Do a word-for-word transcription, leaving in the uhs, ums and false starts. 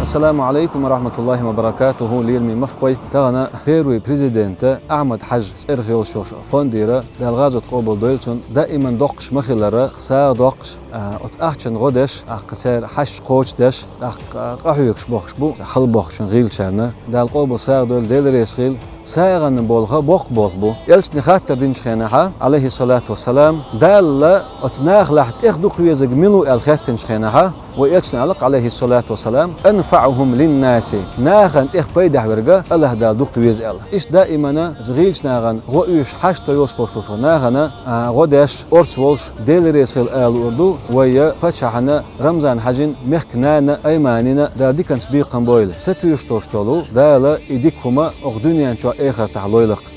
Ассаламу алейкум ва рахматуллахи ва баракатуху, лераме махкой. Тагана первый президента Ахмад Хьажа цӀерах йолчош фондира, Дала гӀазот къобал дойла цун, даиман доккхаш ма хиллара, сагӀа доккхаш, а, оцу ахчан гӀо деш, тӀаккха церан хьашт кхочушдеш, тӀаккха къахьоьгуш бохуш бу, хьалабохкучун гӀийлачарна. Дала къобал сагӀа дойла, Дела реза хила. СагӀанан болх боккха болх бу. Элчане хаттар динчу хенахьа, алейхиссалату вассалам, Дала оцу нахалахь тӀех дукха везарг мила ву аьлла хаьттинчу хенахьа, вай Элчано аьлла-кх, алейхиссалату вассалам, «Анфаухум линнаси», нахана тӀех пайдехь верг Аллаха Дала дукха веза аьлла. Иштта даимана гӀийлачу нахана гӀо оьшуш, хьашт йолуш болуш болчу нахана, а, гӀо деш, орца волуш, Дела реза хила ала луур ду вай паччахьна Рамзан-Хьаьжин мехкан нана Айманина, Дала диканца бекхам бойла. Сатуьйсуш долуш долу Дала и дика хӀума оха дуьнен чохь, эхартахь лойла-кх.